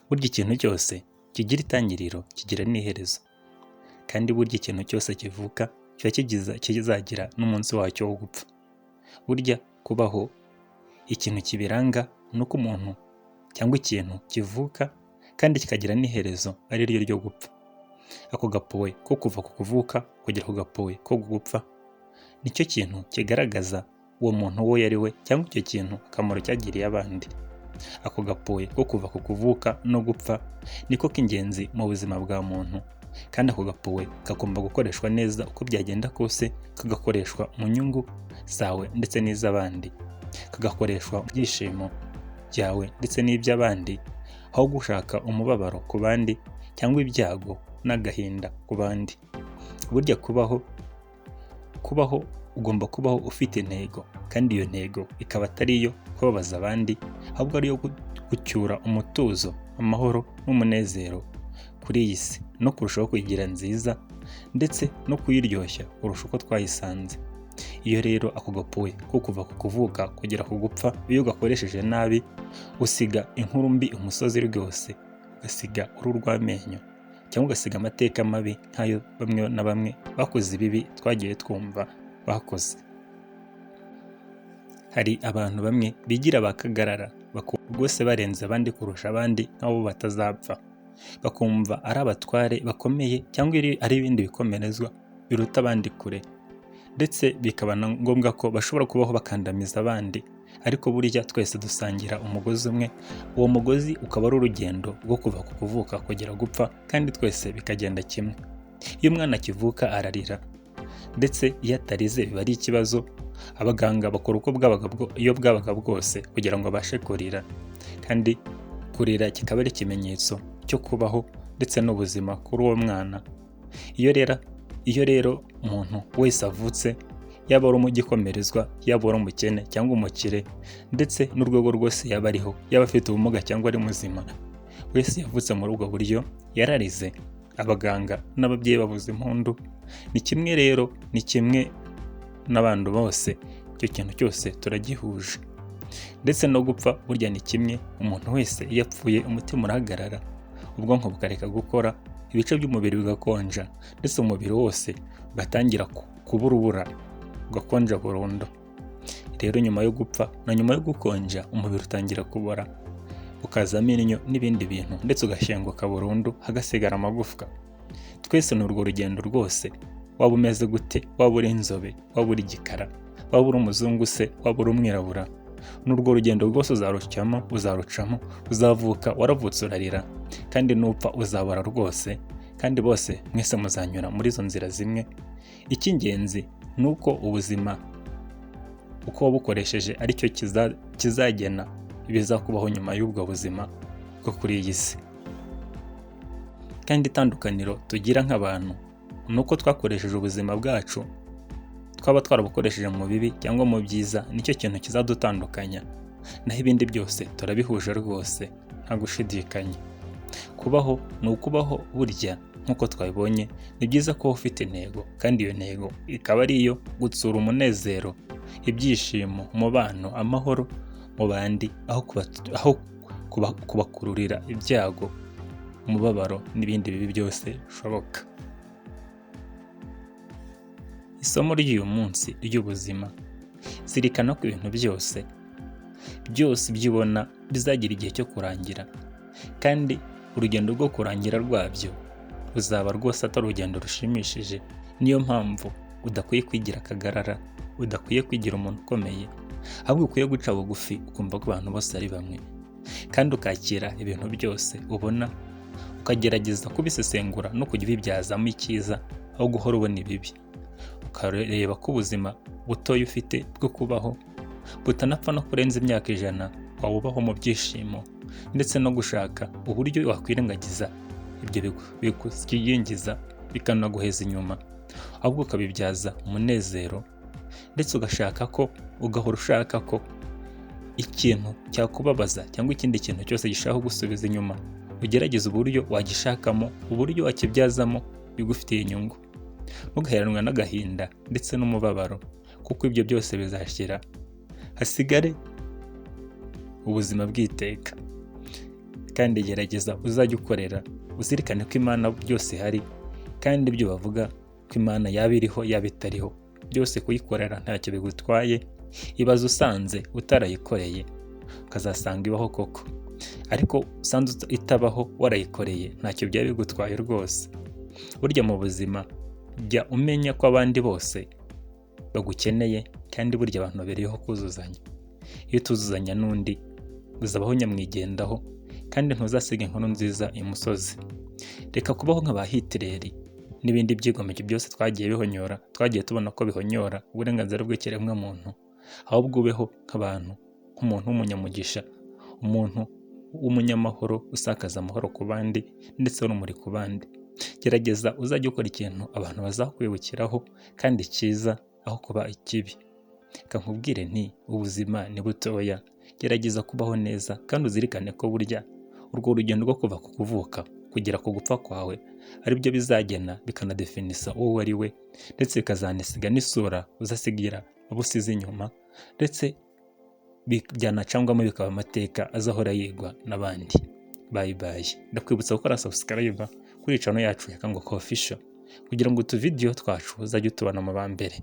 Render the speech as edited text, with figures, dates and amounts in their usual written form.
Burya ikintu cyose kigira itangiriro kigira n'iherezo, kandi burya ikintu cyose kivuka kiba kizagira n'umunsi wacyo wo gupfa. Burya kubaho ikintu kibiranga ni uko umuntu cyangwa ikintu kivuka kandi kikagira n'iherezo ari ryo ryo gupfa. Ako gapuwe ko kuva ku kuvuka kugera ku gapuwe ko gupfa nicyo kintu kigaragaza uwo muntu uwo yari we cyangwa icyo kintu akamaro cyagiriye abandi. Ako gapuwe ko kuva ku kuvuka no gupfa niko k'ingenzi mu buzima bwa muntu, kandi ako gapuwe kagomba gukoreshwa neza uko byagenda kose, kagakoreshwa mu nyungu zawe ndetse n'iz'abandi, kagakoreshwa mu byishimo byawe ndetse n'iby'abandi, aho gushaka umubabaro ku bandi cyangwa ibyago n'agahinda ku bandi. Burya kubaho ugomba kubaho ufite intego, kandi iyo ntego ikaba atari iyo kubabaza abandi, ahubwo ari iyo gucyura umutuzo, amahoro n'umunezero kuri iyi si, no kurushaho kuyigira nziza ndetse no kuyiryoshya kurusha uko twayisanze. Iyo rero ako gapuwe ko kuva ku kuvuka kugera ku gupfa iyo ugakoresheje nabi, usiga inkuru mbi umusozi rwose, ugasiga uruhu rw'amenyo cyangwa ugasiga amateka mabi nk'ayo bamwe na bamwe bakoze ibibi twagiye twumva bakoze. Hari abantu bamwe bigira ba kagarara, bakumva rwose barenze abandi kurusha abandi nk'abo batazapfa, bakumva ari abatware bakomeye cyangwa ari ibindi bikomerezwa biruta abandi kure, ndetse bikaba na ngombwa ko bashobora kubaho bakandamiza abandi. Ariko burya twese dusangira umugozi umwe, uwo mugozi ukaba ari urugendo rwo kuva ku kuvuka kugera gupfa, kandi twese bikagenda kimwe. Iyo umwana akivuka ararira, ndetse iyo atarize biba ari ikibazo. Abaganga bakora uko bwabaga iyo bwabaga bwose kugira ngo abashe kurira, kandi kurira kikaba ari ikimenyetso cyo kubaho ndetse n'ubuzima kuri uwo mwana. Iyo rero umuntu wese avutse, yaba ari umugikomerezwa, yaba ari umukene cyangwa umukire, ndetse n'urwego rwose yaba ariho, yaba afite ubumuga cyangwa ari muzima, wese yavutse muri ubwo buryo yararize, abaganga n'ababyeyi bavuza impundu. Ni kimwe rero, ni kimwe n'abantu bose, icyo kintu cyose turagihuje. Ndetse no gupfa burya ni kimwe, umuntu wese iyo apfuye umutima urahagarara, ubwonko bukareka gukora, ibice by'umubiri bigakonja, ndetse umubiri wose ugatangira kuba urubura, ugakonja burundu. Rero nyuma yo gupfa na nyuma yo gukonja, umubiri utangira kubora, ukazamo inyo n'ibindi bintu, ndetse ugashenguka burundu hagasigara amagufwa. Twese ni urwo rugendo rwose, waba umeze gute, waba uri inzobe, waba uri igikara, waba uri umuzungu se, waba uri umwirabura, ni urwo rugendo rwose uzarucamo, uzavuka waravutse urarira, kandi nupfa uzabora rwose, kandi bose mwese muzanyura muri izo nzira zimwe. Icy'ingenzi ni uko ubuzima uko wabukoresheje aricyo kizagena ibizakubaho nyuma y'ubwo buzima bwo kuri iyi si. Kandi itandukaniro tugira nk'abantu ni uko twakoresheje ubuzima bwacu, twaba twarabukoresheje mu bibi cyangwa mu byiza, nicyo kintu kizadutandukanya, naho ibindi byose turabihuje rwose nta gushidikanya. Kubaho ni ukubaho burya nk'uko twabibonye, ni byiza kuba ufite intego, kandi iyo ntego ikaba ari iyo gutsura umunezero, ibyishimo, umubano, amahoro mu bandi, aho kubakururira ibyago, umubabaro n'ibindi bibi byose bishoboka. Isomo ry'uyu munsi ry'ubuzima: zirikana ko ibintu byose byose ibyo ubona bizagira igihe cyo kurangira, kandi urugendo rwo kurangira rwabyo ruzaba rwose atari urugendo rushimishije. Niyo mpamvu udakwiye kwigira akagarara, udakwiye kwigira umuntu ukomeye, ahubwo ukwiye guca bugufi ukumva ko abantu bose ari bamwe, kandi ukakira ibintu byose ubona, ukagerageza kubisesengura no kujya ubibyazamo icyiza aho guhora ubona ibibi. Ukareba ko ubuzima butoya ufite bwo kubaho butanapfa no kurenza imyaka 100, waba ubaho mu byishimo ndetse no gushaka uburyo wakwirengagiza ibyo bikuyingiza bikanaguheza inyuma, ahubwo ukabibyaza umunezero, ndetse ugashaka ko ugahora ushaka ko ikintu cyakubabaza cyangwa ikindi kintu cyose gishaka gusubiza inyuma, ugerageza uburyo wagishakamo, uburyo wakibyazamo bigufitiye inyungu. Ntugaheranwe n'agahinda ndetse n'umubabaro, kuko ibyo byose bizashira, hasigare ubuzima bw'iteka. Kandi gerageza uzajye ukorera, uzirikane ko Imana byose ihari, kandi ibyo bavuga ko Imana yaba iriho yaba itariho, byose kuyikorera ntacyo bigutwaye. Ibaze usanze utarayikoreye ukazasanga ibaho koko, ariko usanze itabaho warayikoreye ntacyo byaba bigutwaye rwose. Burya mu buzima jya umenya ko abandi bose bagukeneye, kandi burya abantu babereyeho kuzuzanya. Iyo utuzuzanya n'undi uzabaho nyamwigendaho, kandi ntuzasiga inkuru nziza imusozi. Reka kubaho nka ba Hitireri n'ibindi byigomeke byose twagiye bihonyora, twagiye tubona ko bihonyora uburenganzira bw'ikiremwamuntu, ahubwo ubeho nk'abantu, nk'umuntu w'umunyamugisha, umuntu w'umunyamahoro usakaza amahoro ku bandi ndetse n'urumuri ku bandi. Gerageza uzajye ukora ikintu abantu bazakwibukiraho kandi cyiza, aho kuba ikibi. Reka nkubwire nti ubuzima ni butoya, gerageza kubaho neza kandi uzirikane ko burya urwo rugendo rwo kuva ku kuvuka kugera ku gupfa kwawe aribyo bizagena bikanadefinisa uwo ari we, ndetse bikazanasiga n'isura uzasigira abo usize inyuma, ndetse byanacangwamo bikaba amateka azahora yigwa n'abandi. Bye bye. Ndakwibutsa gukora subscribe kuri channel yacu ya Kanguka Official kugira ngo utuvideyo twacu uzajye utubona mu ba mbere.